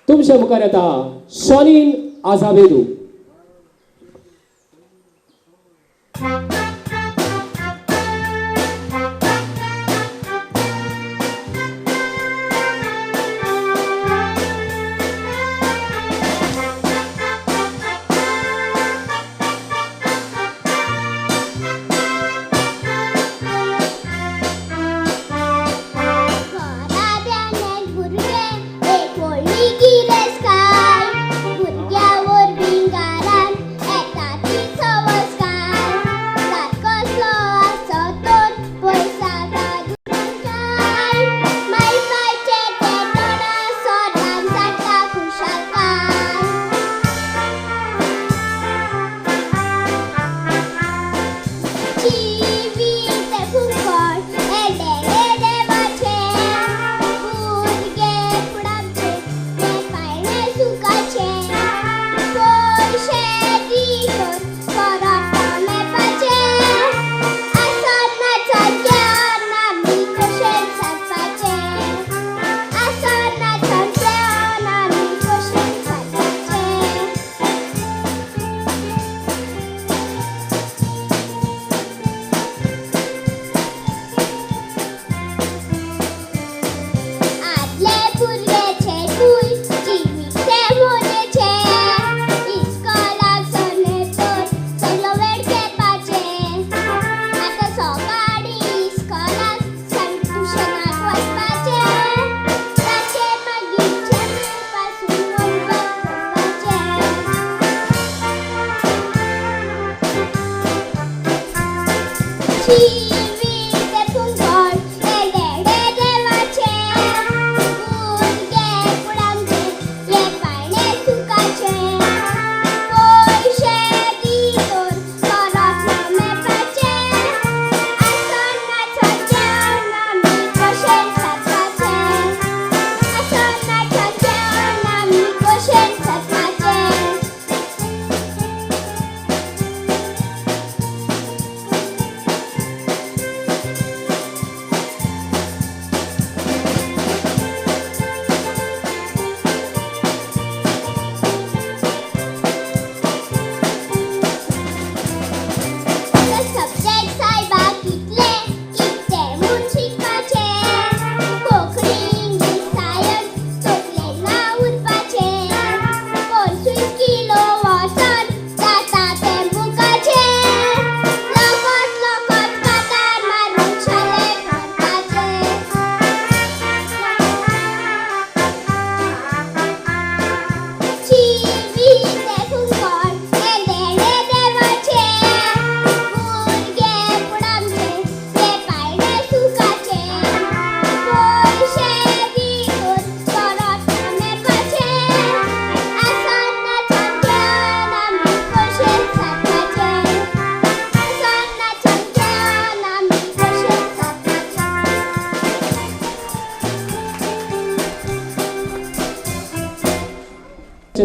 तुमच्या मुखार येता शॉलिन आझावेदू.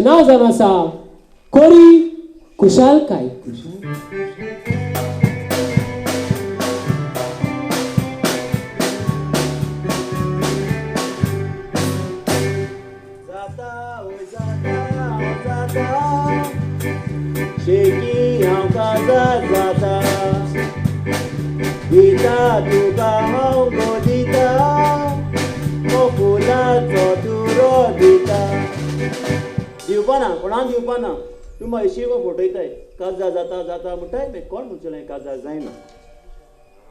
नाव जावन आसा कोरी खुशालकाय. जाता जाता जाता शेकी हांव काजार जाता दिता तुका हांव गो दिता फुलाचो तुरो दिता. दिवपाना कोणाक दिवपाना तूं म्हयशी गो फटयताय. काजार जाता जाता म्हणटाय मागीर कोण म्हणचेलें काजार जायना.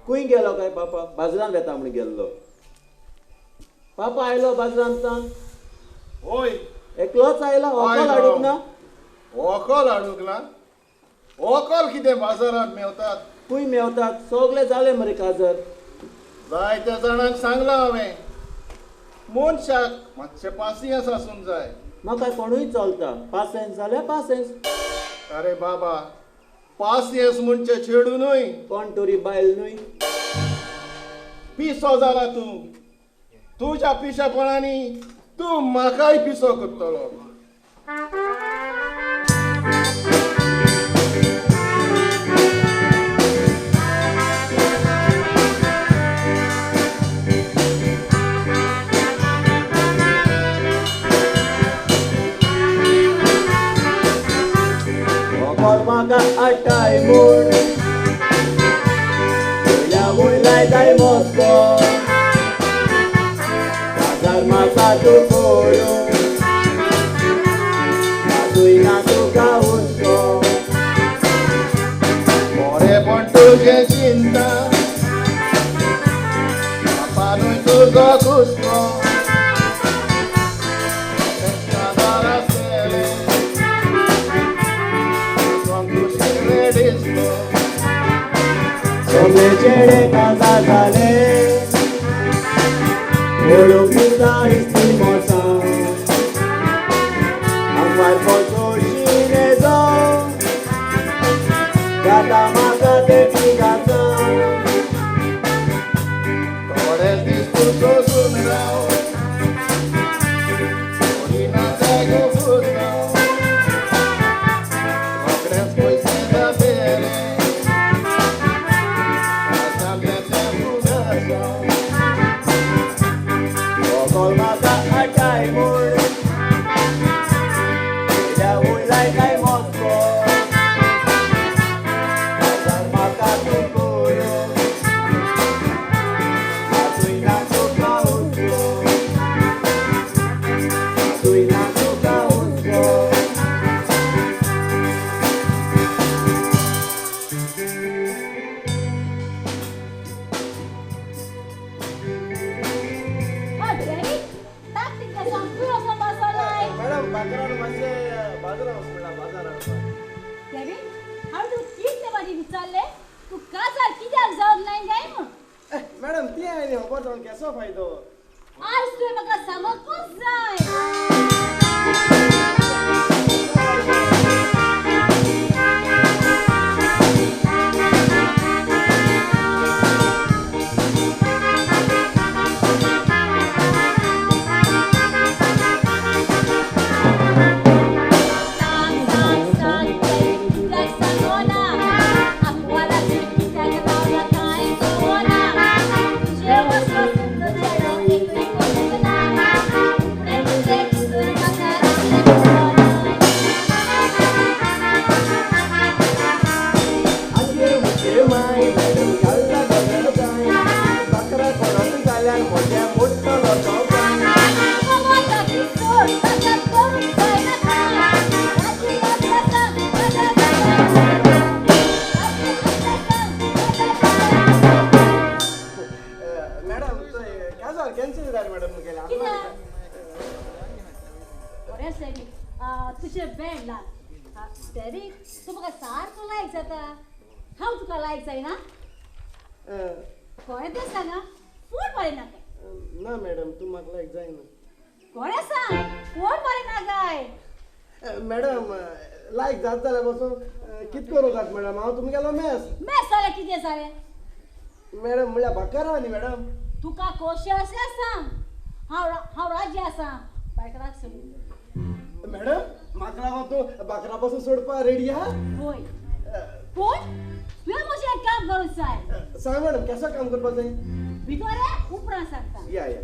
खंय गेलो काय पापा? बाजारान वेता म्हण गेल्लो. पापा आयलो बाजारांतल्यान? हय. एकलोच आयलो? व्हंकल हाडूंक ना? व्हंकल हाडूंक ना? व्हंकल कितें बाजारांत मेवतात? खंय मेवतात? सगळे जाले मरे काजार. जायत्या जाणांक सांगलां हांवें, मनशाक मातशें पासियेंस आसूंक जाय. म्हाका कोणूय चलता, पासेंस जाल्यार पासेंस. अरे बाबा, पासियेंस म्हणचे चेडूं न्हय. कोण तरी बायल न्हय. पिसो जाला तूं. तुज्या पिशेपणांनी तूं म्हाकाय पिसो करतलो. म्हाका आटाय म्हूण वयल्या वयलाय जाय मस्को काजार म्हाका तूं करूं मातूय ना तुका हुस्को बरेपण तुजें चिंता बापानूय तुजो हुस्को सगळे चेडे काजार जाले पळोवंक दिसता इतलीं मोसां आंगार चडशी न्हेजो जाता म्हाका ते तिगांचो थोडे दीस तूं सोसून राव कोणी ना जाय गो फुसलो रोखडेच पयशे जातले वोगोल म्हाका आटाय म्हूण वयल्या वयलाय काय मस्को काजार म्हाका तूं करूं मातूय ना तुका हुस्को मातूय ना तुका हुस्को. मॅडम बाजारान मातशें बाजारान वच म्हणला बाजारान. हांवें तुका कितले फावटी विचारलें तूं काजार कित्याक जावंक नाय काय म्हूण. मॅडम ती आनी खबर जावन केसो फायदो? आज तुवें म्हाका सांगूंकूच जाय. सांग सांग सांग डॅडी कित्याक सांगोना आंकवाराचेर कित्याक रावला कांय कळना तुजे वसो तुजो चेडो एकूय करूंक ना उपरांत तुजें कितूर म्हाका रावलें कळना. आजयेर म्हजे माय मॅडम घालता गजर जाय बाकरा कोणाक जाल्यार म्हज्या मोडटलो तो पांय. मॅडम काजार कॅन्सल जालें मॅडम तुगेलें. बरें सैमीक तुजें बँड लाग डॅडी तूं म्हाका सारको लायक जाता. हांव तुका लायक जायना कोणें तें सांगा फोन बरें नाका. ना मॅडम तूं म्हाका लायक जायना. कोणें सांग फोन बरें ना काय? मॅडम लायक जात जाल्यार पासून कित करूं जात मॅडम हांव तुमगेलो मेस. मेस जाल्यार कितें जालें? मॅडम म्हणल्यार बाकारा न्ही मॅडम. तुका कशें आसल्यार सांग हांव हांव राजी आसा बायकराक सोडून. मॅडम म्हाका लागून तूं बाकरा पासून सोडपा रेडी आहा? होय पूण तुवें म्हजें एक काम करूंक जाय. सांग मॅडम केसो काम करपाक जाय? भितर उपरांत सांगता. या या.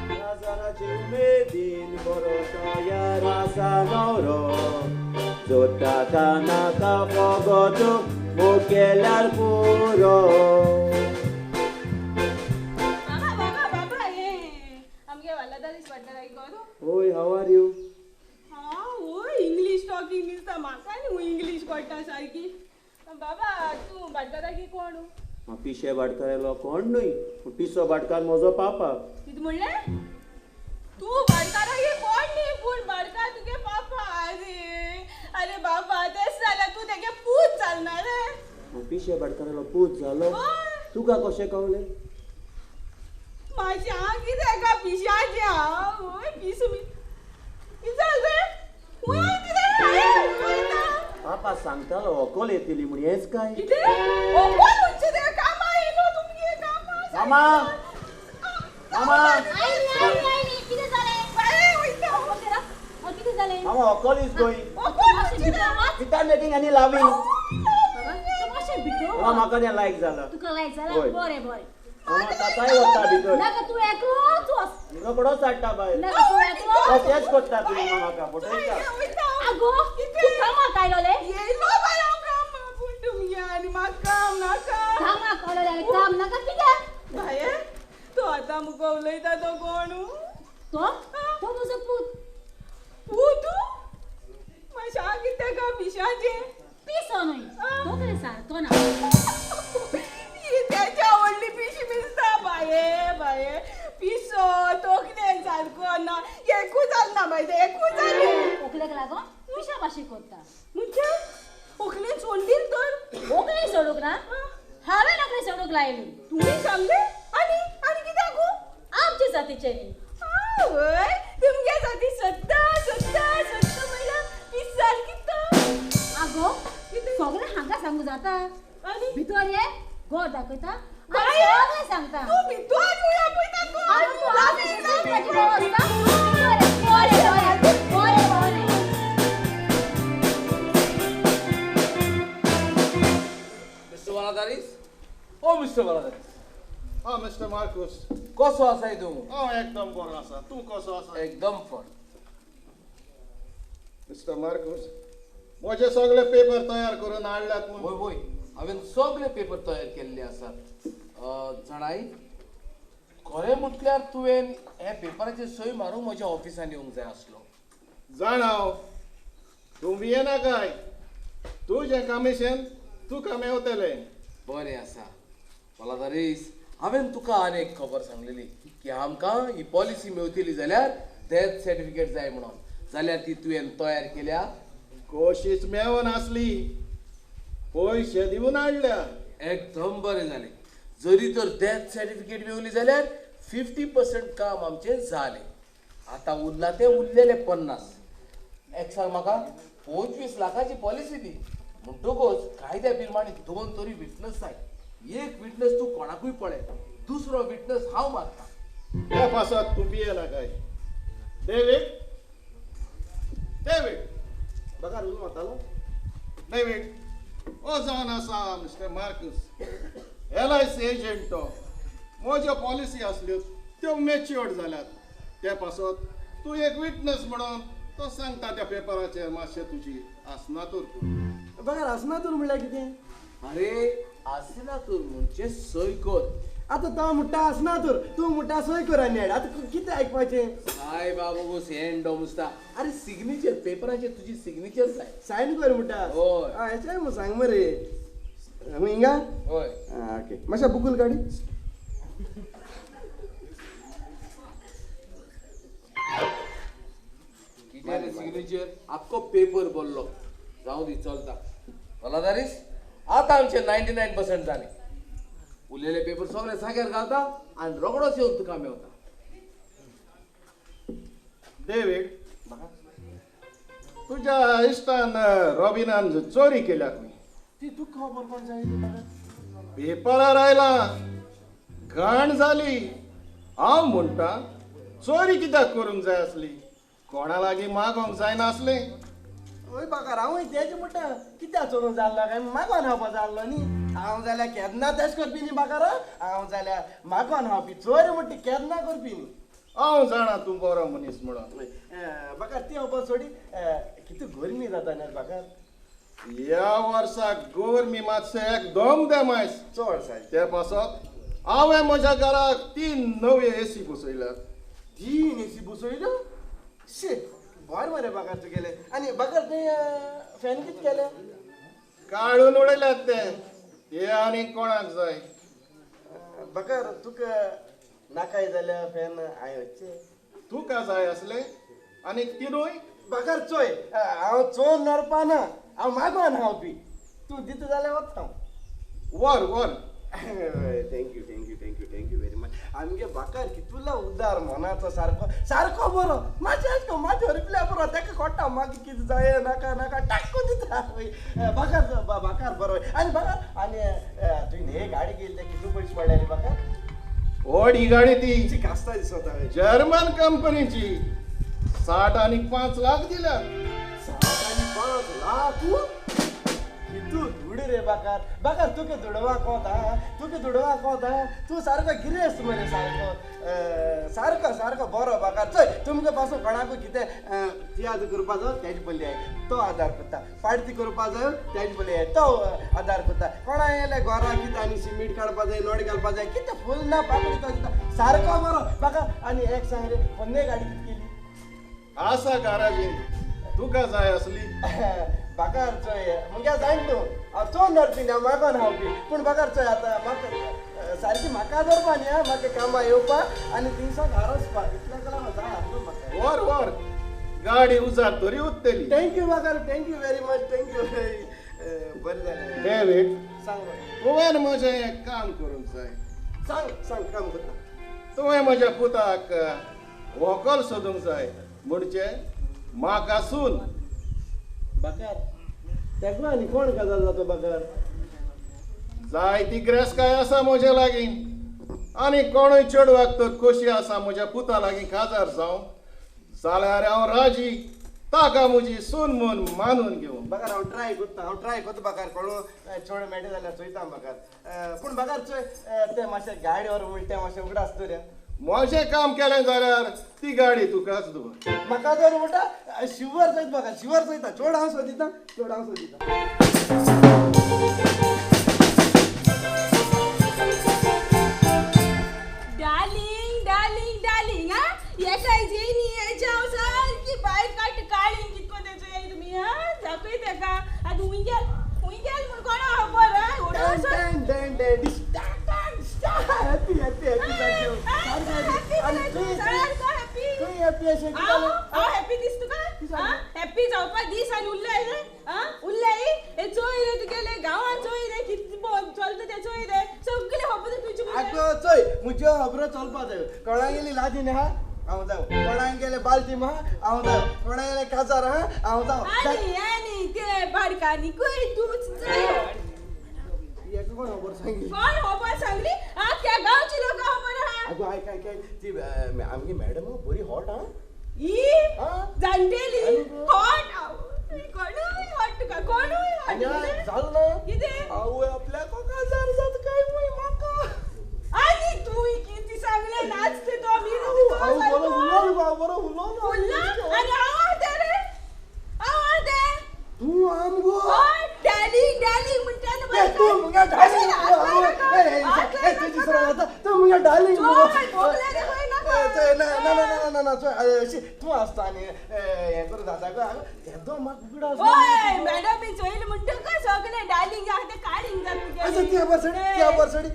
काजाराचे उमेदीन बरो तयार आसा न्हवरो जोता नाका फगत मोग केल्यार पुरो. बाबा बाबा बाबा हे आमगे वालादा दीस पडटा गो तूं. ओय हाव are you? हा वय इंग्लीश टॉकींग दिसता म्हाका न्हू इंग्लीश कळटा सारकी. बाबा तूं भाटकाराकी कोण? पिशे भाटकारालो कोण न्हय पूण पिसो भाटकार म्हजो पापा. कितें म्हणलें तूं? भाटकाराकी कोण न्ही पूण भाटकार तुगे पापा. अरे अरे बाबा तेच जाल्यार तूं तेगे पूत जालना रे. पिशे भाटकारालो पूत जालो तुका कशें कळलें? म्हाजी हांव कितें का पिशाचें हांव वय पिसू कितें जालें रे? वय कितें पापा सांगतालो व्हंकल येतली म्हूण हेंच काय? कितें व्हंकल म्हणजे तें कामां येयलो तुमगे कामां. कामां? मामा आयली कितें जालें कितें जालें मामा होकल is going without making any loving. मामा म्हाका तें लायक जालां. तुका लायक जालां? बरें बरें. मामा ताताय वता भितर. नाका तूं एकलोच वच. रोकडोच हाडटा बाय. नाका तूं एकलोच. तेंच करता तुमी मामा म्हाका फटयता. आगो तूं कामाक आयलोलें? येयलो बाय हांव कामाक पूण तुमगे आनी म्हाका काम नाका. कामाक आयलोलें आनी काम नाका कित्याक? बाये तो आतां मुको उलयता तो कोण? तो तो म्हजो पूत. पूत? मातशें कितें गा पिशाचें? पिसो न्हय तो कितें सारको ना. त्याच्या आवडली पिशी दिसता बाये बाये पिसो तोखले सारको ना एकूच जालें ना बाय तें एकूच जालें. ओकलेक लागोन पिशा भाशेन करता. म्हणजे ओकलेन सोडली तर? ओकलेन सोडूंक ना, हांवें ओकले सोडूंक लायली. तुमी सांगलें? आनी आनी कित्याक गो? आमचे जातीचें न्ही. आवय तुमगे जाती सत्ता सत्ता सत्ता म्हणल्यार पिसार कित्ता. आगो सगळें हांगा सांगू जाता. आनी भितर ये गोड दाखयता सगळें सांगता. तूं भितर पळयता तूं. मिस्टर बालादारीस, ओ मिस्टर बालादारीस. हा मिस्टर मार्कुस, कसो आसाय तूं? हांव एकदम बरो आसा. तूं कसो आसा? एकदम फट. मिस्टर मार्कुस, म्हजे सगळे पेपर तयार करून हाडल्यात म्हूण. वय वय, हांवें सगळे पेपर तयार केल्ले आसात. जाणाय, खरें म्हटल्यार तुवें हे पेपराचेर सय मारूंक म्हज्या ऑफिसान येवंक जाय आसलो. जाणा हांव, तूं भियेना काय? तुजें कमिशन तुका मेवतलें. बरें आसा बालादारीस, हांवें तुका आनी एक खबर सांगलेली की आमकां ही पॉलिसी मेवतली जाल्यार डेथ सर्टिफिकेट जाय म्हणून. जाल्यार ती तुवें तयार केल्या? कोशीश मेवून आसली, पयशे दिवन हाडल्या. एकदम बरें जालें. जरी तर डेथ सर्टिफिकेट मेवली जाल्यार 50% काम आमचें जालें. आतां उरलां तें उरलेलें 50. एक सांग म्हाका, 25 लाखाची पॉलिसी दी म्हणटकूच कायद्या प्रमाणे 2 तरी विटनस जाय. एक विटनस तूं कोणाकूय पळय, दुसरो विटनस हांव मारता. त्या पासत तूं भियेना काय? डेवीड, डेवीड बघा रुजू मारतालो. डेवीड, ओ जावन आसा mister Marcus, LIC agent तो. म्हज्यो पॉलिसी आसल्यो त्यो मॅच्युअर्ड जाल्यात. ते पासत तूं एक विटनस म्हणून तो सांगता त्या पेपराचेर मातशें तुजी आसनातूर. बघा आसनातूर म्हणल्यार कितें? अरे आसनातूर म्हणजे सय कर. आतां तो म्हणटा आसनातूर, तूं म्हणटा सय कर आनी आतां कितें आयकपाचें? काय बाबू गो सेंड मुसता. अरे सिग्नेचर पेपराचेर तुजी सिग्नेचर जाय. सायन कर म्हणटा? हय. हें मग सांग मरे हिंगा? हय. ओके, मातशें बुकूल काडी. कितें सिग्नेचर? आख्खो पेपर बोल्लो. जावं दी, चलता. बालादारीस, आतां आमचें 99% जालें. उरलेले पेपर सगळे जाग्यार घालता आनी रोकडोच येवन तुका मेवता. डेवीड, तुज्या इश्टान रॉबिनान चोरी केल्या खंय. ती तुका खबर कोण सांगितली? पेपरार आयला, घाण जाली. हांव म्हणटा चोरी कित्याक करूंक जाय आसली? कोणा लागीं मागोंक जायनासलें. हय बाकार, हांवूय तेज म्हणटा कित्याक चोरूंक जाल्लो काय मागोन खावपा जाल्लो न्ही. हांव जाल्यार केन्ना तेश करपी न्ही बाकार. हांव जाल्यार मागोन खावपी, चोर म्हणटा केन्ना करपी न्ही. हांव जाणा तूं बरो मनीस म्हणून. बाकार ती वचपा सोडी, कितू गरमी जाता न्ही बाकार. ह्या वर्साक गरमी मातशें एकदम देमायस चड सारकें. ते पासत हांवें म्हज्या घराक 3 नव्यो एसी बसयल्यात. 3 एसी बसयल्यो? शी, बरें मरे बाकार तुगेलें. आनी बाकार तुवें फॅन कितें केलें? काडून उडयल्यात ते. ते आनी कोणाक जाय? बाकार तुका नाकाय जाल्यार फॅन हांवें वचचें. तुका जाय आसलें आनी तिनूय? बाकार चोय, हांव चोर नरपा ना, हांव मागोन खावपी. तूं दिता जाल्यार वता हांव. व्हर व्हर. Thank you thank you thank you thank you very much. आमगे बाकार कितुला उदार मनाचो, सारको सारको बरो. मातशें मातशें हरपल्या बरो, ताका कोट्टा मागीर कितें जाय नाका नाका टाकून दिता. बाकार बाकार बरो. आनी बाकार आनी तुवें हे गाडी केली ते कितू पयशे पडले बाकार? व्हड ही गाडी ती कास्ता दिसता जर्मन कंपनीची 60 आणि 5 लाख दिल्या. 60 आणि 5 लाख कितू दुड रे बाकार बाकार तुका दुडवा कोता तुका दुडवा कोता तूं सारको गिरेस्त मरे सारको सारको सारको बरो बाकार. चोय तुमकां पासून कोणाकूय कितें तियाज करपा जाय तेजे पयलीं तो आदार करता, पार्टी करपा जाय तेजे पयलीं तो आदार करता, कोणा येयले घरा कितें आनी सिमीट काडपा जाय नोड घालपा जाय कितें फूल ना पाकडी तो दिता सारको बरो बाकार. आनी एक सांग रे पोन्ने गाडी कितें केली आसा गाराजीन तुका जाय आसली बाकार चोय मुगे जायन तूं हांव चोन धरपी ना मागोन हांव बी पूण बाकार चोय आतां म्हाका सारकी म्हाका धरपा न्ही म्हाका कामां येवपा आनी थिंगसाक हारोसपा इतल्या लागून जाय आसलो म्हाका. वर वर गाडी उजार तरी उत्तली. Thank you बाकार, thank you very much, thank you. बरें जालें डेवीड सांग तुवें म्हजें एक काम करूंक जाय. सांग सांग काम करता. तुवें म्हज्या पुताक व्हंकल सोदूंक जाय म्हणजे म्हाका सून. बाकार तेका आनी कोण गजाल जाता बाकार जाय ती ग्रेसकाय आसा म्हज्या लागीं आनी कोणूय चेडवाक तर खोशी आसा म्हज्या पुता लागीं काजार जावं जाल्यार हांव राजी ताका म्हजी सून म्हूण मानून घेवं. बाकार हांव ट्राय करता, हांव ट्राय करता बाकार कोणू चेडो मेळटा जाल्यार चोयता बाकार. पूण बाकार चोय तें मातशें गाडयेवर उलटें मातशें उगडास दवर. म्हजें काम केलें जाल्यार ती गाडी तुकाच दवर. म्हाका जर म्हणटा शिवर चोयता म्हाका शिवर चोयता चोड हांव सोदिता चोड हांव सोदिता. डार्लिंग डार्लिंग डार्लिंग हा एकाय जेनी हेच्या हांव सारकी भायर काडटा काळींग कितको तेचो येय तुमी हा दाखय तेका आतां हुंय गेल म्हूण कोणा खबर हा happy happy happy happy happy दीस तुका हॅपी जावपा दीस आनी उरले रे उरले हे चोय रे तुगेले गांवान चोय रे कितें चलता तें चोय रे सगळे खबर तुजी. आगो चोय म्हज्यो खबरो चलपा जायो. कोणाक गेली लादीन आहा हांव जाव, कोणाक गेले बालटीम आहा हांव जाव, कोणाक गेले काजार आहा हांव जाव. आनी आनी ते बाडकांनी खंय तूंच जाय. कोण खबर सांगली कोण खबर सांगली आख्या गांवची लोक खबर आहा. आगो आयक आयक आयक ती आमगे मॅडम बरी हॉट आहा ही जाणटेली हॉट कोणूय हॉट तुका कोणूय हॉट जाल ना कितें आवय आपल्याक काजार जाता काय मुय म्हाका. आनी तूं कितें सांगलें नाचते तो आमी बरो बरो उलोवलो आनी हांव तें रे हांव तें तूं आमगो डार्लिंग डार्लिंग म्हणटा न्हू तूं मुगे डार्लिंग तूं मुगे डार्लिंग ना ना ना ना ना चोय तूं आसता आनी हें करून जाता गो तेदो म्हाका उगडास. हय मॅडम बी चोयलें म्हणटकच सगळें डार्लिंग आहा तें काळींग जाता. अच्छा ती खबर सोडी ती खबर सोडी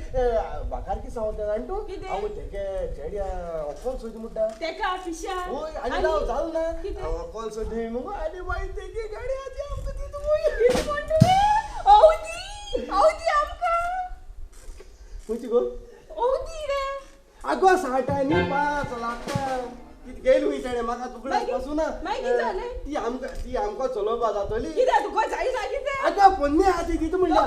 बाकार कितें सांगता जाण तूं हांव तेगे चेड्या व्हंकल सोदी म्हणटा तेका पिशा. हय आनी राव जाल ना व्हंकल सोदी मुगो आनी मागीर तेगे गाडी आहा ती आमकां दिता मुय. कितें म्हणटा औदी औदी आमकां खंयची गो औदी रे. आगो 60 आनी 5 लाख कितें गेली वयता तेणें म्हाका तुगडास पासून ना. मागीर कितें जालें ती आमकां ती आमकां चलोवपा जातली कित्याक तुका जाय ना कितें. आगो पोन्नी आहा ती दिता म्हणल्या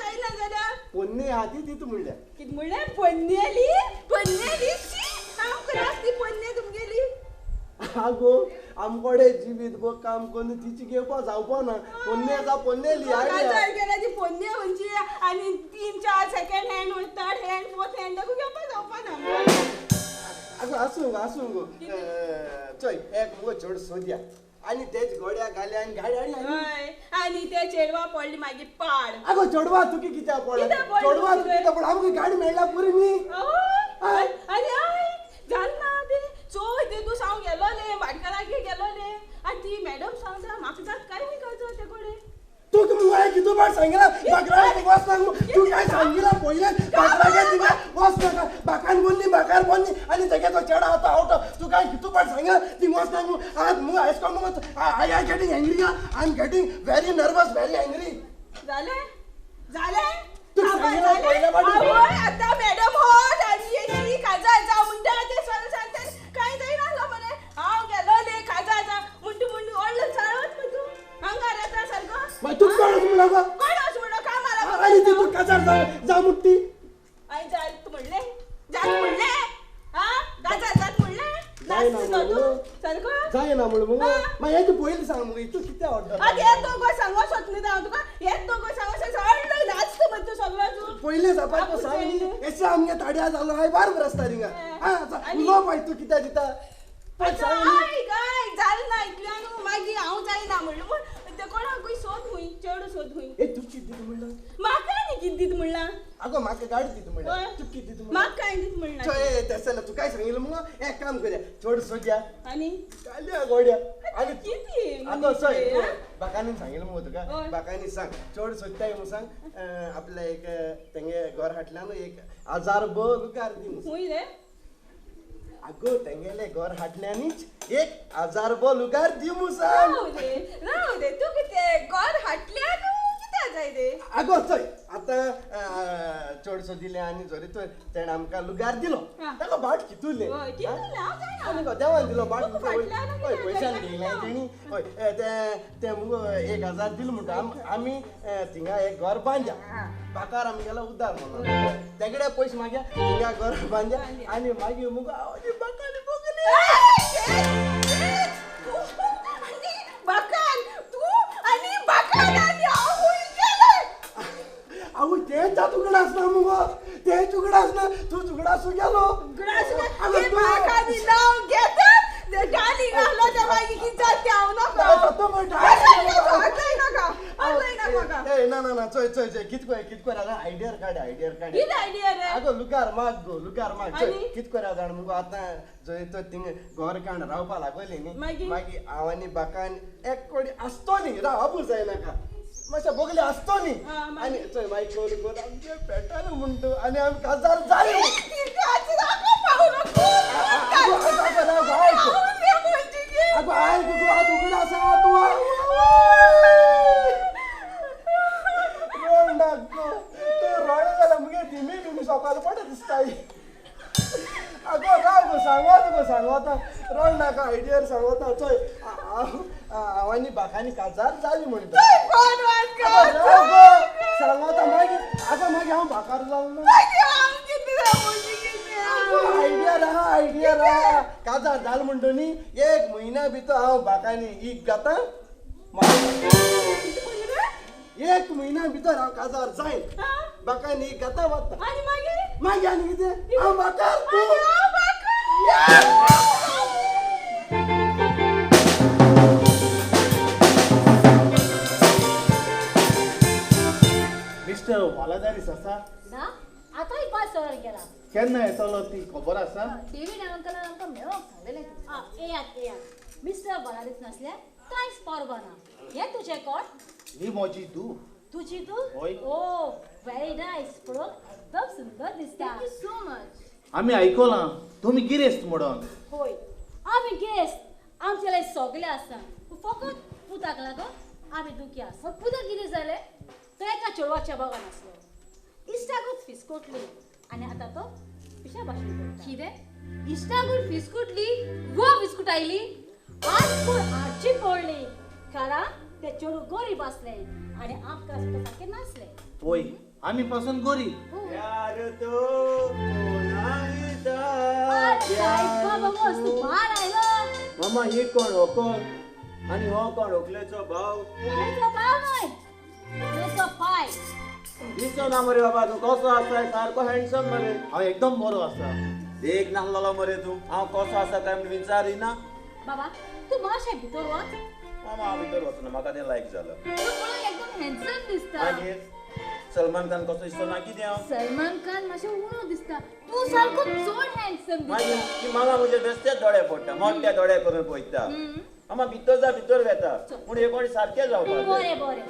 जायना जाल्यार पोन्नी आहा ती दिता म्हणल्या. कितें म्हणलें पोन्नेली पोन्नेली शी आमकां नास ती पोन्ने तुमगेली. आगो आमकोडे जिवीत बो काम करून तिची घेवपा जावपा ना पोन्ने आसा पोन्नेली केला ती पोन्ने खंयची आनी 3 4 second hand third hand fourth hand घेवपा जावपा ना. आगो आसूं गो आसूं गो चोय एक मुगो चेडो सोदया आनी तेच गोड्या घाले आनी गाडी हय आनी ते चेडवा पडली मागीर पाड. आगो चेडवा तुका कित्याक पडलें चेडवा तुका कित्याक पडलें आमकां गाडी मेळ्ळ्या पुरी न्ही. आनी हय जालें ना तें चोय ते तूं हांव गेलोलें भाटकारागेर गेलोलें आनी ती मॅडम सांगता म्हाका जात काय न्ही करचो ते कडेन. तूं मुगे कितू पाट सांगिला बाकराक वच नाका तूं काय सांगिला पयलें बाकरागे तुका वच नाका बाकान बोल्ली बाकार बोल्ली आनी तेगे तो चेडो आतां आवटो तूं काय कितू पाट सांगिला ती वच नाका आज मुगो आयज कोण मुगो I are getting angry I am getting very nervous very angry. जालें जालें तूं सांगिला पयले पाटी. आतां मॅडम हॉट आनी येशी काजार जाव म्हणटा तें सगळें सांगता कांय जायना मरे हांव गेलोलें काजार जाव म्हणटा म्हणटा व्हडलो चाळत मग तूं हांगा येता सारको. मागीर तूं कोण म्हणलो गो कोण वच म्हणलो कामाला आनी ती तूं काजार जाव जा म्हणटी हांवें जाय म्हणलें जात म्हणलें आं गाजार जात म्हणलें नाचता तूं सारको जायना म्हणून मुगो मागीर हें पयलीं सांग मुगो तूं कितें ऑर्डर आतां हें दोगो सांगो सोदना हांव तुका हें दोगो सांगो सगळो नाचता मरे तूं सगळो तूं पयलें सपाट सांग न्ही एशें आमगे ताड्या जालो हांवें बार रस्ता रिंगा आं उलो बाय तूं कितें दिता आयक आयक जालें ना इतल्यान मागीर हांव जायना म्हणलें पूण ते कोणाकूय सोद खूंय चेडूं सोद खूंय ए तूं कितें दिता म्हणलां म्हाका न्ही कितें दिता म्हणलां आगो म्हाका गाडी दिता म्हणलां तूं कितें दिता म्हाका कांय दिता म्हणलां चोय तशें जाल्यार तूं काय सांगिल्लें मुगो एक काम करया चेडूं सोदया आनी घालया गोड्या आनी कितें आगो चोय बाकांनी सांगिल्लें मुगो तुका बाकांनी सांग चेडूं सोदताय म्हूण सांग आपल्या एक तेंगे घर हाटल्यान 1000 लुगार दी म्हूण खूंय रे अगो तेंगेले घर हाटल्यांनीच 1000 लुगार दी म्हूण सांग राव रे राव रे तूं कितें घर हाटल्यान कितें जाय रे आगो चोय आतां चडसो दिलें आनी जरी तर तेणें आमकां लुगार दिलो ताका भाट कितुलें आनी देवान दिलो भाट हय पयशान घेयलें तेणी हय तें मुगो 1000 दिलो म्हणटा आमी थिंगा एक घर बांदया बाकार आमगेलो उदार म्हणून तेगडे पयशे मागया थिंगा घर बांदया आनी मागीर मुगो बाकांनी बगले बाकान तूं आनी बाकान आनी हांव आवय तेंच उगडास ना मुगो तेंच उगडास ना तूं उगडासू गेलो ना ना ना चोय चोय चोय कित कोय कित कोय आयडियर काड आयडियर काड आगो लुगार माग गो लुगार माग चोय कित कोय जाण मुगो आतां जंय तो थिंग घर काण रावपा लागोली न्ही मागीर हांव आनी बाकान एक कोडी आसतो न्ही राव आबू जायनाका मातशें बोगले आसतो न्ही आनी चोय मागीर कोण कोण आमचे पेटालो म्हणटा आनी आमी काजार जाली आगो आयक गो आतां उगड आसा तूं रोड ना गो तूं रोड जाल्यार मुगे धिमी बिमी सोकाल पडटा दिसताय आगो राव गो सांगोता गो सांगोता रोड नाका आयडियर सांगोता चोय हांव आनी बाकांनी काजार जाली म्हणटा सांगोता मागीर आगो मागीर हांव बाकार जालो ना आयडिया आहा आयडिया आहा काजार जाल म्हणटा न्ही 1 म्हयन्या भितर हांव बाकांनी एक जाता 1 म्हयन्या भितर हांव काजार जायन बाकांनी एक जाता वता मागीर आनी कितें हांव बाकार तूं मिस्टर वालादारीस आसा ना आतांय पांच सर गेला केन्ना येतलो ती खबर आसा डेवीड अंकलान आमकां मेळोंक सांगलेलें येयात येयात मिस्टर वालादीस नासल्यार कांयच परवा ना हें तुजें कोण ही म्हजी धूव तुजी धूव ओ व्हेरी नायस पळोवंक एकदम सुंदर दिसता thank you so much आमी आयकलां तुमी गिरेस्त म्हणून होय आमी गिरेस्त आमचे लागीं सगळें आसा फकत पुताक लागून आमी दुखी आसा पुताक कितें जालें तो एका चेडवाच्या बागान आसलो इश्टागूच फिसकोटली आनी आतां तो पिशा भाशेन करता कितें इश्टागूच फिसकुटली गो फिसकुट आयली आज पूण हाडची पडली कारण ते चेडूं गरीब आसलें आनी आमकां सारकें नासलें होय आमी पासून गरीब बार आयलो मामा ही कोण हो कोण आनी हो कोण होकलेचो भाव होकलेचो भाव न्हय होकलेचो पाय दिसो ना मरे बाबा तूं कसो आसा सारको हँडसम मरे हांव एकदम बरो आसा देख नासलेलो मरे तूं हांव कसो आसा काय म्हूण विचारिना बाबा तूं मातशें भितर वच मामा हांव भितर वचना म्हाका तें लायक जालां तूं पळोवंक एकदम हँडसम दिसता मागीर सलमान खान कसो दिसतो ना कितें हांव सलमान खान मातशें उणो दिसता तूं सारको चड हँडसम दिसता मागीर ती मामा म्हजे बेस्तेच दोळे फोडटा मोठे दोळे करून पळयता मामा भितर जा भितर वेता पूण हे कोणी सारकें जावपाक बरें बरें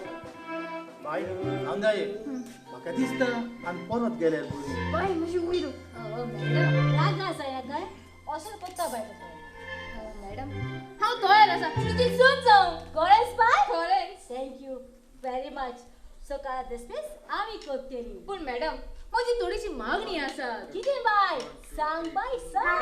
बाय हांगा ये म्हाका दिसता आमी परत गेल्यार बरी बाय मातशें वयर मॅडम राग आसा काय असो पत्ता बाय मॅडम हांव तयार आसा तुजी सून जावं खरेंच बाय खरेंच thank you very much सकाळ दिसपीस आमी करतली पूण मॅडम म्हजी थोडीशी मागणी आसा कितें बाय सांग बाय सांग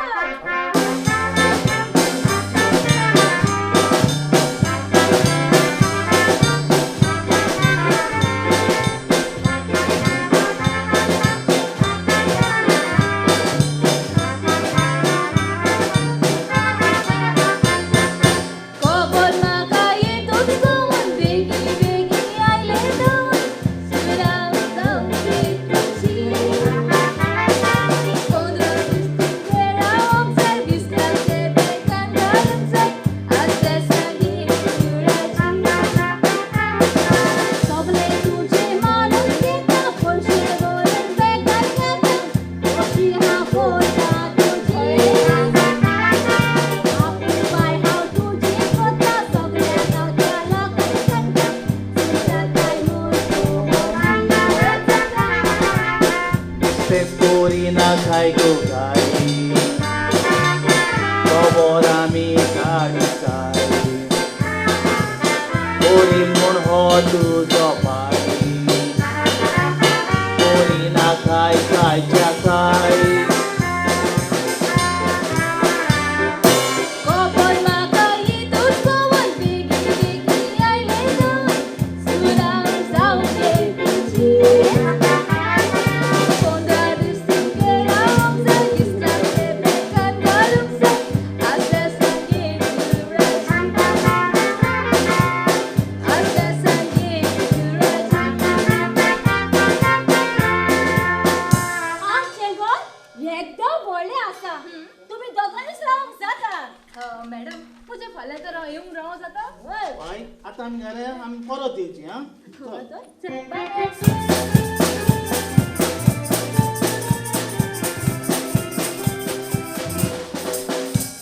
एक्सेस कोरिना खाय गो काय खबर आमी काडू काय कोरी म्हूण हो तुजो पाय कोरिना खाय खायच्या काय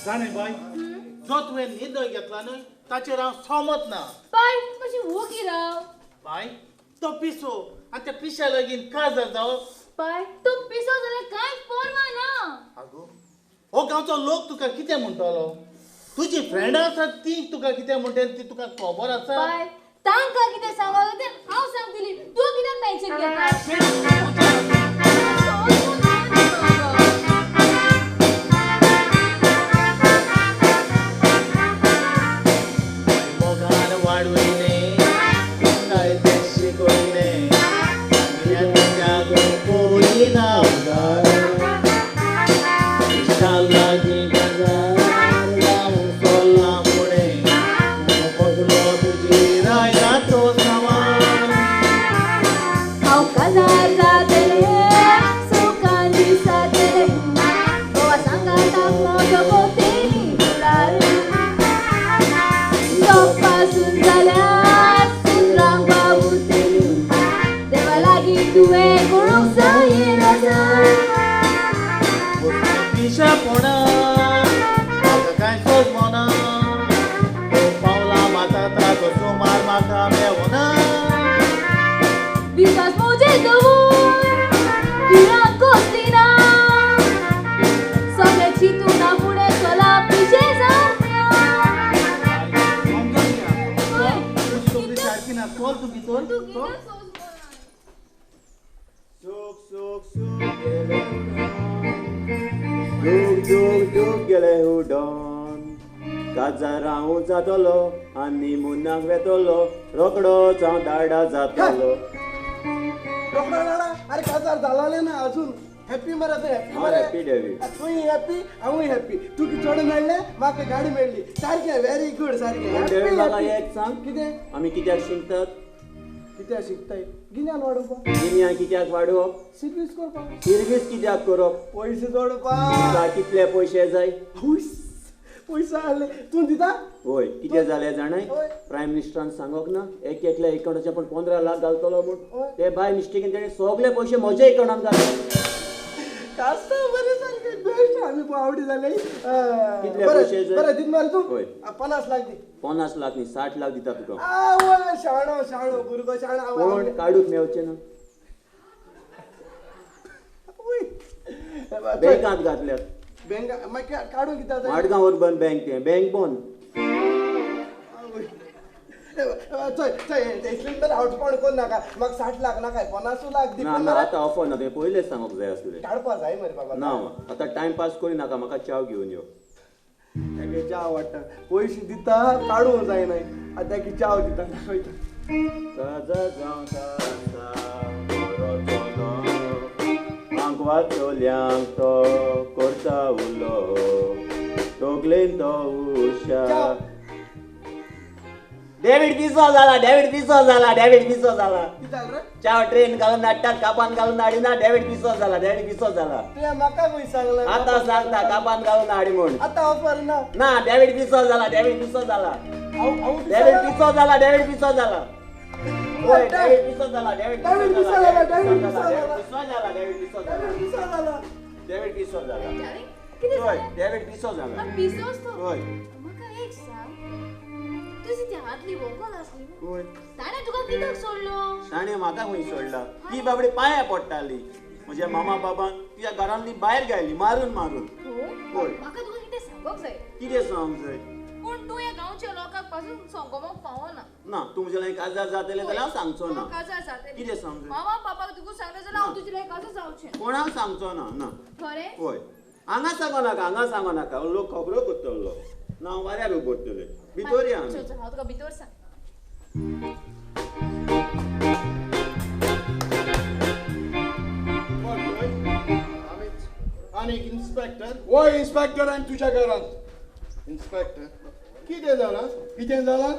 जाणे बाय जो तुवें निर्णय घेतला न्हय ताचेर हांव सहमत ना. बाय मातशी वोगी राव. बाय तो पिसो आनी त्या पिश्या लागीं काजार जावप. बाय तो पिसो जाल्यार कांयच पर्वा ना. आगो हो गांवचो लोक तुका कितें म्हणटलो? तुजी फ्रेंडां आसात ती तुका कितें म्हणटली ती तुका खबर आसा? बाय तांकां कितें सांगप तें हांव सांगतली. तूं कित्याक टेन्शन घेता? जातलो आनी मुन्नाक वेतलो रोकडोच हांव दाडा जातलो. रोकडो दाडा? अरे काजार जालाले ना अजून. हॅपी मरे तूं? हॅपी मरे? Happy David. तूंय हॅपी हांवूय हॅपी. तुका चोड मेळ्ळें म्हाका गाडी मेळ्ळी. सारकें व्हेरी गुड सारकें. डेव्हिड म्हाका एक सांग, कितें आमी कित्याक शिकतात? कित्याक शिकताय? गिन्यान वाडोवपाक. गिन्यान कित्याक वाडोवप? सिर्वीस करपाक. सिर्वीस कित्याक करप? पयशे जोडपाक. कितले पयशे जाय? पयशे आहले तूं दिता? हय. कितें जालें जाणाय, प्रायम मिनिस्टरान सांगोक ना एक एकल्या एकाउंटाचे पण 15 लाख घालतलो म्हूण. ते बाय मिस्टेकीन तेणें सगळे पयशे म्हज्या एकाउंटान घातले. कास्ता बरें सारकें बेस्ट. आमी आवडी जाले. कितले पयशे जाय? बरें दित मरे तूं? हय. 50 लाख दी. 50 लाख न्ही, 60 लाख दिता तुका. आवय शाणो शाणो भुरगो शाणो. कोण काडूंक मेवचें ना. बँकांत घातल्यात. बँक मागीर काडूंक कित्याक जाय? मडगांव अर्बन बँक तें बँक बंद. चोय चोय इतलें तर आवटपण कोण नाका. म्हाका 60 लाख नाका, 50 लाख दी. ना ना आतां ऑफर ना, तुवें पयलें सांगूंक जाय आसलें. काडपा जाय मरे बाबा. ना आतां टायम पास करी नाका, म्हाका च्याव घेवन यो. ताका च्याव वाडटा पयशे दिता काडूंक जायना आतां ताका च्याव दिता. चल्यांक तो करता उलो तोगलेन तो उशा. डेव्हिड पिसो जाला, डेव्हिड पिसो जाला, डेव्हिड पिसो जाला. चाव ट्रेन घालून हाडटात, कापान घालून हाडिना. डेव्हिड पिसो जाला, डेव्हिड पिसो जाला. तुवें म्हाका खंय सांगलें? आतां सांगता कापान घालून हाडी म्हूण. आतां ऑफर ना. ना डेव्हिड पिसो जाला, डेव्हिड पिसो जाला, डेव्हिड पिसो जाला, डेव्हिड पिसो जाला. ओय डेव्हिड पिसो जाला, डेव्हिड पिसो जाला, डेव्हिड पिसो जाला, डेव्हिड पिसो जाला, डेव्हिड पिसो जाला. कितें? डेव्हिड पिसो जाला. पिसोच तो. हय. म्हाका एक सांग, तुजी ती हातली व्हंकल आसली हय, ताणें तुका कित्याक सोडलो? ताणें म्हाका खंय सोडला? ती बाबडी पांया पडटाली. म्हज्या मामा बाबान तुज्या घरांतली भायर गायली मारून मारून. होय, म्हाका तुका कितें सांगोंक जाय. कितें सांगोंक जाय? पूण तूं ह्या गांवच्या लोकांक पासून सांगोंक पावना. ना, तूं म्हज्या लागीं काजार जातलें जाल्यार हांव सांगचो ना. काजार जातलें. कितें सांगूंक जाय? मामा बाबाक तुका सांगलें जाल्यार हांव तुजे लागीं काजार जावचें. कोणाक सांगचो ना. ना, खरें? हय, हांगा सांगो नाका, हांगा सांगो नाका, लोक खबरो करतलो. ना, हांव वाऱ्यार उबरतलें. भितर या. हांव तुका भितर सांग. आनीक इन्स्पेक्टर? वय इन्स्पेक्टर आनी तुज्या घरांत. इन्स्पेक्टर, कितें जालां? कितें जालां?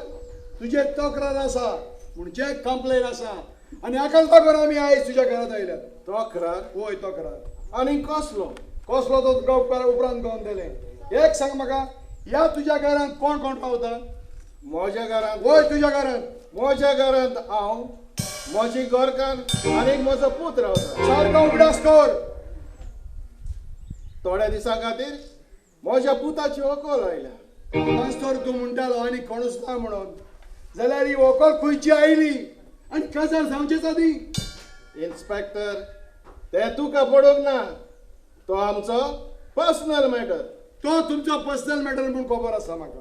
तुजें तक्रार आसा म्हणजे कंप्लेन आसा आनी हाकाच लागून आमी आयज तुज्या घरांत आयल्यात. तक्रार? वय तक्रार. आनी कसलो? कसलो तो तुका उपरांत कळोन दिलें. एक सांग म्हाका, ह्या तुज्या घरांत कोण कोण रावता? म्हज्या घरांत? वय तुज्या घरांत. म्हज्या घरांत हांव, म्हजी घरकार आनी म्हजो पूत रावता. सारको उगडास कर. थोड्या दिसां खातीर म्हज्या पुताची व्हंकल आयल्या. आतांच तर तूं म्हणटालो आनी कोणूच ना म्हणून, जाल्यार ही व्हंकल खंयची आयली आनी काजार जावचेच आदीं? इन्स्पेक्टर, तें तुका पडूंक ना, तो आमचो पर्सनल मॅटर. तो तुमचो पर्सनल मॅटर म्हूण खबर आसा म्हाका,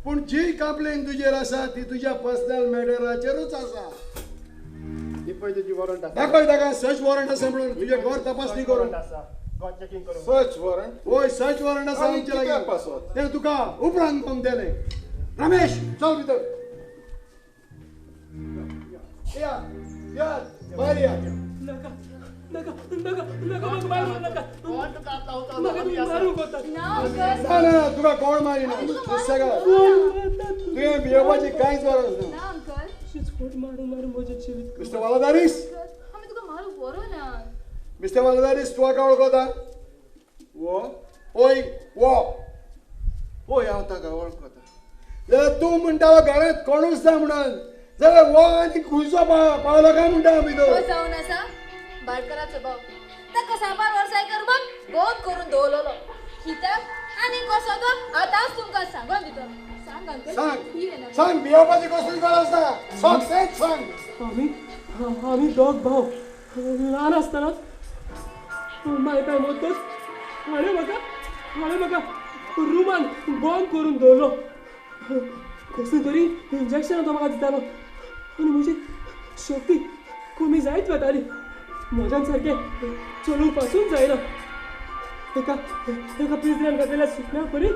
पूण जी कंप्लेन तुजेर आसा ती तुज्या पर्सनल मॅटराचेरूच आसा. ती पळय तुजी वॉरंट आसा. दाखय ताका, सर्च वॉरंट आसा म्हणून तुजें घर तपासणी करून. Search warrant? वय, सर्च वॉरंट आसा आमचे लागीं. तें तुका उपरांत करून दिलें. रमेश, चल भितर. या या, भायर या. नाका नाका नाका नाका, म्हाका मारूं नाका. म्हाका तुमी मारूंक वतात. ना ना, तुका कोण मारिना. तुवें भियोवपाची कांयच गरज ना. फोट मारून मारून म्हजें जिवीत. मिस्टर वालादारीस, आमी तुका मारूंक व्हरूं ना. मिस्टर वालादारीस, तूं हाका वळखता? वो? ओय वो. पळय, हांव ताका वळखता. जाल्यार तूं म्हणटा घरांत कोणूच ना म्हणून, जाल्यार वो आनी खंयचो पावलो काय म्हणटा आमी? तो जावन आसा भाटकाराचो भाव. ताका साबार वर्सां एका रुमान बंद करून दवरलेलो. कित्याक आनी कसो तो आतांच तुमकां सांगोन दितलो. सांग अंकल. सांग सांग, भियोवपाची कसली गरज ना. सांग, तेंच सांग. आमी आमी दोग भाव ल्हान आसतनाच माय पाय वतच हाणें म्हाका रुमान बंद करून दवरलो. कसली तरी इंजेक्शनां तो म्हाका दितालो आनी म्हजी शक्ती कमी जायत वताली. म्हज्यान सारकें चलूंक पासून जायना. एका एका पिंजऱ्यान घातलेल्या सुकण्या परी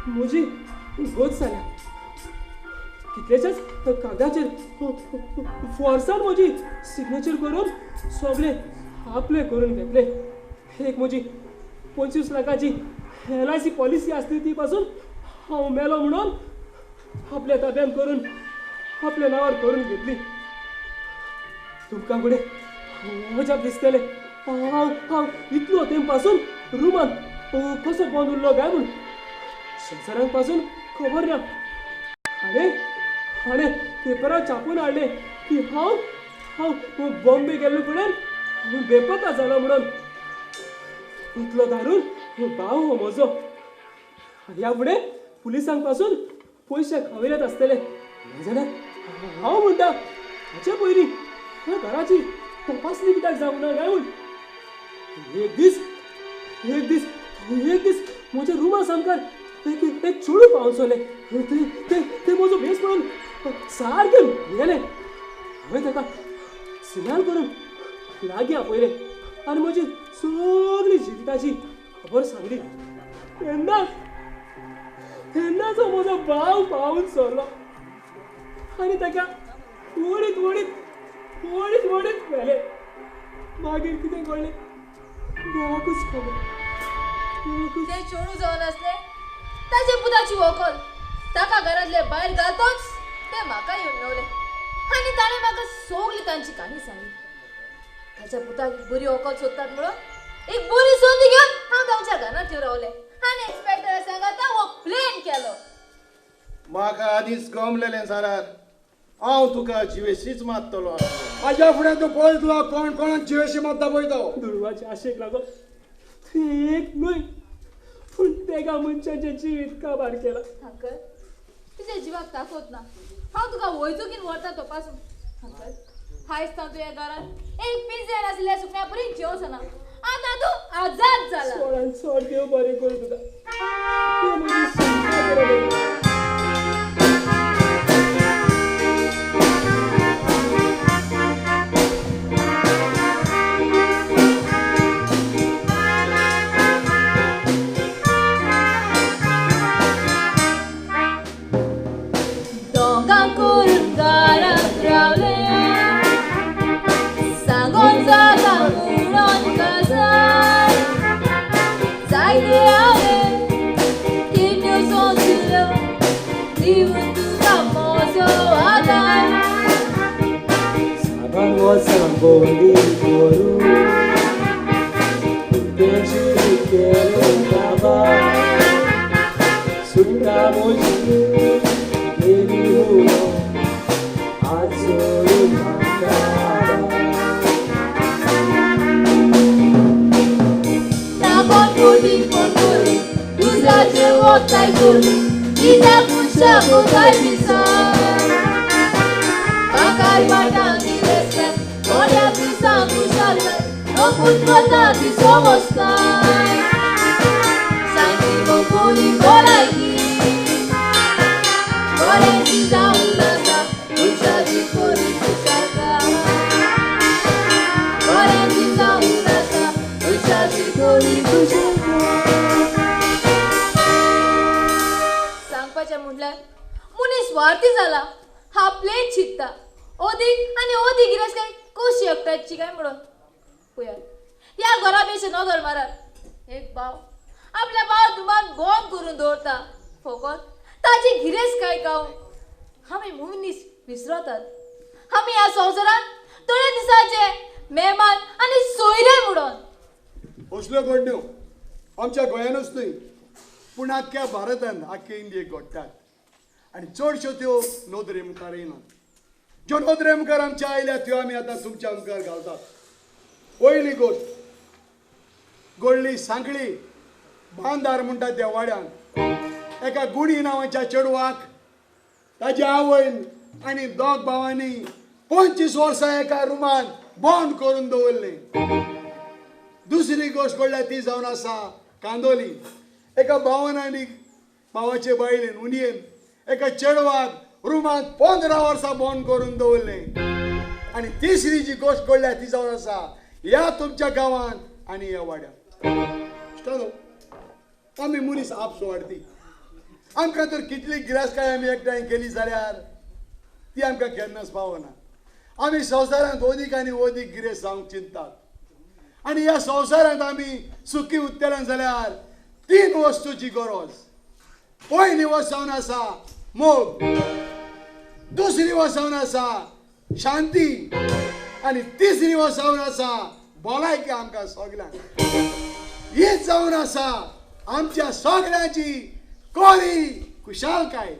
म्हजी गत जाल्या. कितलेच्याच कागदाचेर फोर्सान म्हजी सिग्नेचर करून सगळें आपलें करून घेतलें. एक म्हजी 25 लाखाची LIC policy आसली ती पासून हांव मेलो म्हणून आपल्या ताब्यान करून आपल्या नांवार करून घेतली. तुमकां फुडें अजाप दिसतलें, हांव हांव इतलो तेंप पासून रुमान कसो बंद उरलो काय म्हूण. शेजाऱ्यांक पासून खबर ना. हाणें हाणें पेपरार छापून हाडलें की हांव हांव बॉम्बे गेल्ले कडेन बेपत्ता जालो म्हणून. इतलो दारून भाव हो म्हजो. ह्या फुडें पुलिसांक पासून पयशे खावयल्यात आसतले. नाजाल्यार हांव म्हणटा हाचे पयलीं ह्या घराची तपासणी कित्याक जावंक ना काय म्हूण. एक दीस एक दीस एक दीस म्हज्या रुमा सामकार एक एक चेडूं पावून सरलें. तें तें म्हजो भेस पळोवन सारकें भियेलें. हांवें ताका सिनाल करून लागीं आपयलें आनी म्हजी सगळी जिविताची खबर सांगली. तेन्नाच तेन्नाच हो म्हजो भाव पावून सरलो आनी ताका ओडीत ओडीत ओडीत ओडीत व्हेलें. मागीर कितें कळ्ळें देवाकूच खबर. तें चेडूं जावन आसलें ताजे पुताची व्हंकल. ताका घरांतले भायर घालतोच तें म्हाका येवन मेवलें आनी ताणें म्हाका सगली तांची काणी सांगली. ताच्या पुताक बरी व्हंकल सोदतात म्हणून एक बरी संदी घेवन हांव तांच्या घरांत येवन रावलें आनी इन्स्पेक्टरा सांगाता हो प्लेन केलो. म्हाका आदींच गमलेलें जाल्यार हांव तुका जिवेशीच मारतलो. म्हाज्या फुडें तूं पळयतलो कोण कोणाक जिवेशी मारता पळय तो. दुडवाचे आशेक लागून तुवें एक न्हय पूण तेगा मनशाचें जिवीत काबार केलां. अंकल, तुज्या जिवाक ताकत ना. हांव तुका वैजकीन व्हरता तपासून. अंकल, हायस तां तुज्या घरांत एक पिंजऱ्यान आशिल्ल्या सुकण्या परी जेवचो ना. आतां तूं आजाद जाला. चडान चड देव बरें करूं तुका. तूं म्हजी सुटका केली. Samboli koru, udeshi kere baba, sutta moji geli huo, azoru makaba. Nakon kuli pon kuli, dusrache wotai kuli, ita kusha kotai bisa. Bakar batangi respect. सांगपाचें म्हणल्यार मनीस स्वार्थी जाला. हा प्लेन चिंतता ओदीक आनी ओदीक गिरेस्त कशी एकठांयची काय म्हणून. पळयात ह्या घरा बेशे नदर मारात. एक भाव आपल्या भाव दुमान बंद करून दवरता फकत ताजी गिरेस्त काय गाव. आमी मनीस विसरतात. आमी ह्या संवसारांत थोड्या दिसाचे मेहमान आनी सोयरे म्हणून. असल्यो घडण्यो आमच्या गोंयानूच न्हय पूण आख्ख्या भारतान आख्खे इंडियेक घडटात आनी चडश्यो त्यो नदरे मुखार येनात. ज्यो नदरे मुखार आमच्या आयल्या त्यो आमी आतां तुमच्या मुखार घालतात. पयली गोश्ट गोडली सांखळी बांदार म्हणटा त्या वाड्यान एका गुणी नांवाच्या चेडवाक ताच्या आवयन आनी दोग भावांनी 25 वर्सां एका रुमान बंद करून दवरलें. दुसरी गोश्ट घडल्या ती जावन आसा कांदोली. एका भावान आनी भावाचे बायलेन उनयेन एका चेडवाक रुमांत 15 वर्सां बंद करून दवरलें. आनी तिसरी जी गोश्ट घडल्या ती जावन आसा ह्या तुमच्या गांवांत आनी ह्या वाड्यात. आमी मनीस आपसो वाडटी. आमकां तर कितली गिरासकाय आमी एकठांय केली जाल्यार ती आमकां केन्नाच पावना. आमी संवसारांत ओदीक आनी ओदीक गिरेस्त जावंक चिंततात आनी ह्या संवसारांत आमी सुखी उरतले जाल्यार 3 वस्तूची गरज. पयली वस्त जावन आसा मोग, दुसरी वस्त जावन आसा शांती आनी तिसरी वस्त जावन आसा भलायकी. आमकां सगल्यांक हीच जावन आसा आमच्या सगल्यांची कोरी खुशालकाय.